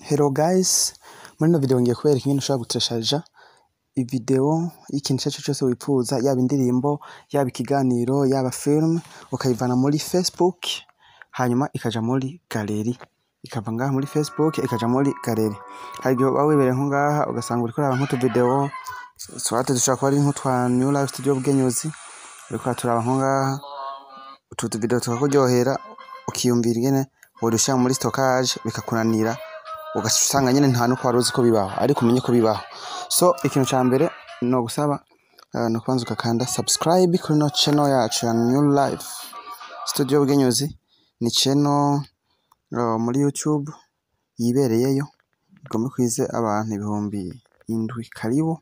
Hello guys, muri ino video ngiye kubereka ingene ushobora gutereshaja ivideo y'ikintu icarico cose wipfuza, yaba indirimbo, yaba ikiganiro, yaba film, ukayivana muri Facebook hanyuma ikaja muri galerie, ikava ngaha muri Facebook ikaja muri galerie. Hari igihe uba wibereye nko ngaha ugasanga uriko uraba nk'utuvideo, soit dushobora kuba ari nk'utwa New Life Studio Bugenyuzi, uriko uraturaba nko ngaha, utu tuvideo tukakuryohera, ukiyumvira ingene wodushira muri stockage bikakunanira, ugaca usanga nyene nta nuko wari uzi ko bibaho, ariko umenye ko bibaho. So ikintu ca mbere nogusaba ni ukubanza ugakanda subscribe kuri ino channel yacu ya New Life Studio Bugenyuzi. Ni channel muri YouTube yibereyeyo, igomba ikwize abantu 7000. Karibu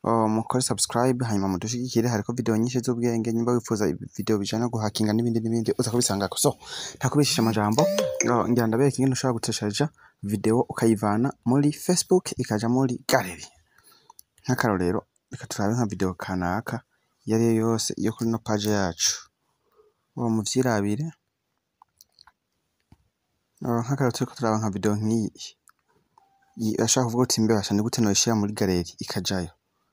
mukore subscribe hanyuma mudushigikire, hariko video nyinshi z'ubwenge. Nyimba wifuza video bijanye no guhakinga n'ibindi n'ibindi, uza kubisangako. So ntakubishisha amajambo, ngira ndabereka ingene ushobora gutereshaja video ukayivana muri Facebook ikaja muri galerie. Nk'akarorero, reka turabe nka video kanaka iyo ariyo yose yo kuri ino page yacu, uwo muvyirabire. Nk'akarorero, turiko turaba nka video nk'iyi, urashobora kuvuga uti: "Mbe basha, ni gute noyishira muri galerie ikajayo?"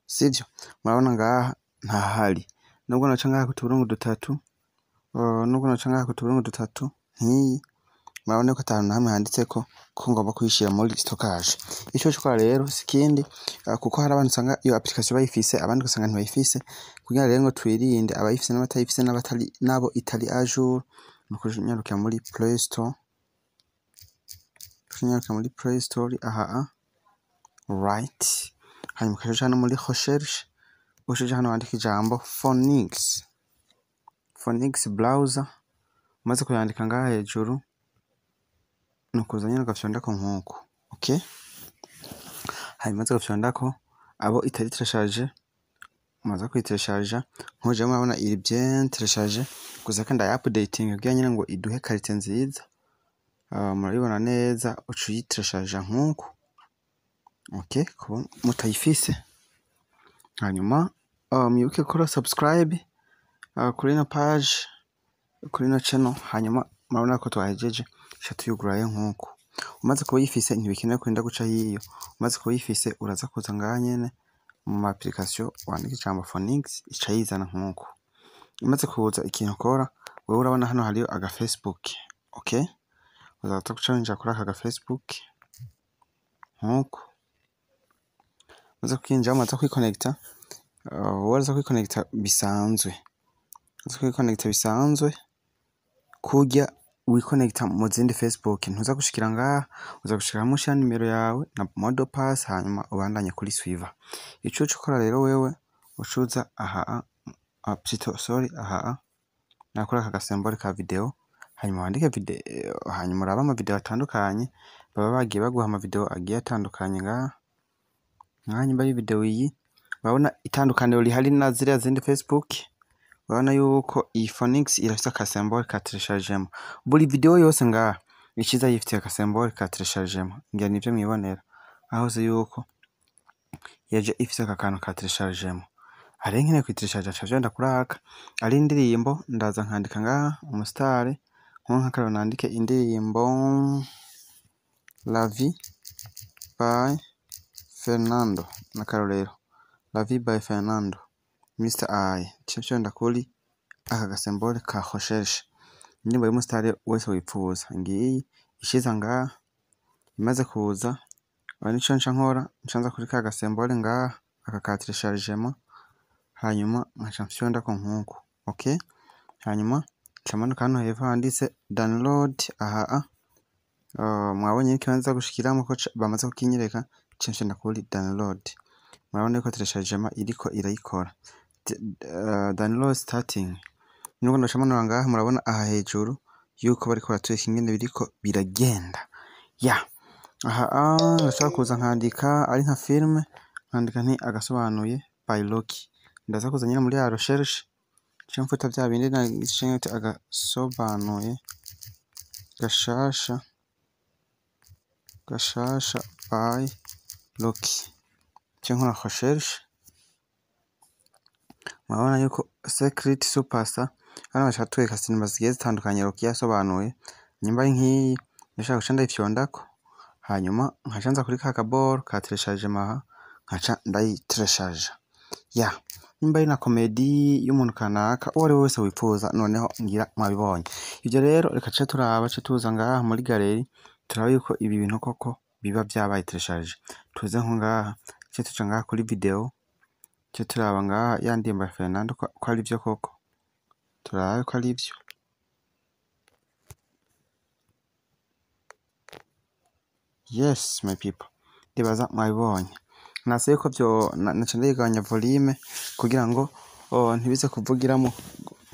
Sivyo? Murabona ngaha ntahari, nubwo noca ngaha ku tuburungu dutatu, nubwo noca ngaha ku tuburungu dutatu nk'iyi, murabona yuko ata hantu na hamwe handitseko ko ngomba kuyishira muri stockage. Ico uca rero si ikindi, kuko hari abantu usanga iyo application bayifise, abandi ugasanga ntibayifise. Kugira rero ngo twirinde abayifise n'abatayifise n'abatari nabo itari à jour, ni ukunyarukira muri Play Store, kunyarukira muri Play Store aha, right, hanyuma ukaja hano muri recherche, uca hano wandika ijambo Phoenix, Phoenix browser. Umaze kuyandika ngaha hejuru, nukuza nyene ugafyondako nkuko, okay. Hanyuma umaze gufyondako, abo itari téléchargée umaze kuyitereshaja, nk'ubu murabona iri bien téléchargée, gusa ko ndayi updating kugira nyene ngo iduhe qualité nziza. Murabibona neza, uca uyitereshaja nkuko, okay, kuba mutayifise. Hanyuma mwibuke gukora subscribe kuri ino page, kuri ino channel. Hanyuma murabona ko twahejeje, tuca tuyugurayo nkuko. Umaze kuba uyifise, ntibikenewe kurinda guca hiyo. Umaze kuba uyifise, uraza kuza ngaha nyene mu ma application, wandika ijambo Phoenix, ica yizana nkuko. Imaze kuza, ikintu ukora wewe, urabona hano hariyo aga Facebook, okay, uzaza guca winjira kuri aka ga Facebook nkuko. Umaze kwinjira, umaze kwikonekita, wowe uraza kwikonekita bisanzwe, uza kwikonekita bisanzwe kurya wikonekita mu zindi Facebook. Ntuza gushikira ngaha, uza gushikira hamwe ushira nimero yawe na mot de passe, hanyuma ubandanye kuri suivant. Ico uca ukora rero wewe, ucuza aha, plutôt, sorry, aha nakuri aka gasymbole ka video, hanyuma wandike video, hanyuma urabe ama video atandukanye baba bagiye baguha, ama video agiye atandukanye ngaha. Ngaha nyimba ari video iyi, urabona itandukaniro rihari na ziriya zindi Facebook. Urabona yuko iyi Phoenix irafise akasymbole ka téléchargement. Buri video yose ngaha iciza yifitiye akasymbole ka téléchargement. Ngira nivyo mwibonera aho hose yuko yaje ifise aka kantu ka téléchargement. Hariho nkeneye kuyitereshaja, nca vyonda kuri aka. Ari indirimbo, ndaza nkandika ngaha umusitari, nko nk'akarorero nandike indirimbo "La Vie by Fernando", n'akarorero "La Vie by Fernando Mr I", nca fyonda kuri aka gasymbole ka recherche, indirimbo y'umusitari wese wipfuza ngiyi ishiza ngaha. Imaze kuza, aho nico nca nkora, nca nza kuri ka gasymbole ngaha aka ka téléchargement, hanyuma nkaca mfyondako nkuko, okay. Hanyuma nca manuka hano hepfo handitse download aha. Mwabonye n'ikibanza gushikiramwo ko bamaze kukinyereka, nca mfyonda kuri download. Murabona yuko téléchargement iriko irayikora, download starting. Nubwo noca manura ngaha, murabona aha hejuru yuko bariko baratwereka ingene biriko biragenda ya aha. Ndashobora kuza nkandika, ari nka film, nkandika nti "Agasobanuye by Rocky". Ndaza kuza nyene muri ya recherche, nce mfuta vya bindi nati "Agasobanuye gashasha", "Gashasha by Rocky", nce nkora recherche. Murabona yuko Secret Superstar, hano baca batwereka sinema zigiye zitandukanye Rocky yasobanuye. Nyimba ari nkiyi, ndashaka guca ndayifyondako. Hanyuma nkaca nza kuri ka kaboro ka téléchargement aha, nkaca ndayitereshaja. Ya nimba ari na comédie y'umuntu kanaka, uwo ari we wese wifuza, noneho ngira mwabibonye. Ivyo rero reka tuce turaba, ce tuza ngaha muri galerie, turabe yuko ibi bintu koko biba vyabaye téléchargé. Tuze nko ngaha, ce tuja ngaha kuri video, ce turaba ngaha ya ndirimbo ya Fernando ko ari vyo koko, turabe ko ari vyo. Yes my people, ndibaza mwabibonye. Nase yuko vyo naca ndayigabanya volume kugira ngo ntibize kuvugiramo,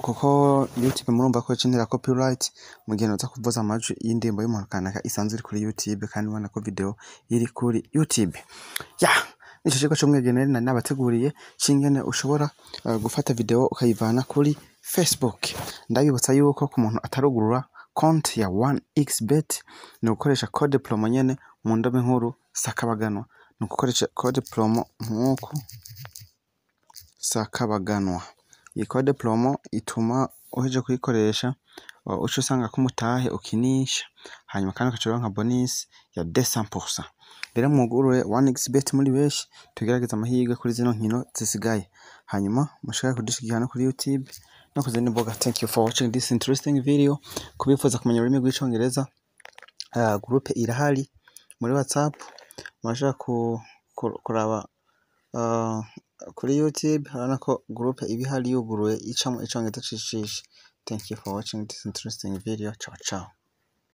kuko YouTube murumva ko ica copyright mu gihe noza kuvuza amajwi y'indirimbo y'umuntu kanaka isanzwe iri kuri YouTube, kandi ubona ko video iri kuri YouTube. Ya nico cigwa c'umwigenere nari nabateguriye c'ingene ushobora gufata video ukayivana kuri Facebook. Ndabibutsa yuko ku muntu atarugurura konti ya 1xBet ni ugukoresha code promo nyene mu ndome nkuru Sakabaganwa, ni ugukoresha code promo nk'uku Sakabaganwa. Iyi code promo ituma uhejeje kuyikoresha uca usanga ko umutahe ukinisha, hanyuma kandi ugaca uronka bonus ya 200%. Rero mwugurure 1xBet muri benshi, tugerageze amahirwe kuri zino nkino zisigaye, hanyuma mushobore kudushigikira no kuri YouTube no ku zindi mbuga. Thank you for watching this interesting video. Kubifuza kumenya ururimi rw'icongereza, groupe irahari muri WhatsApp, murashobora kuraba kuri YouTube, urabona ko groupe iba ihari yuguruye icamwo icongereza cicishe. Thank you for watching this interesting video. Ciao ciao.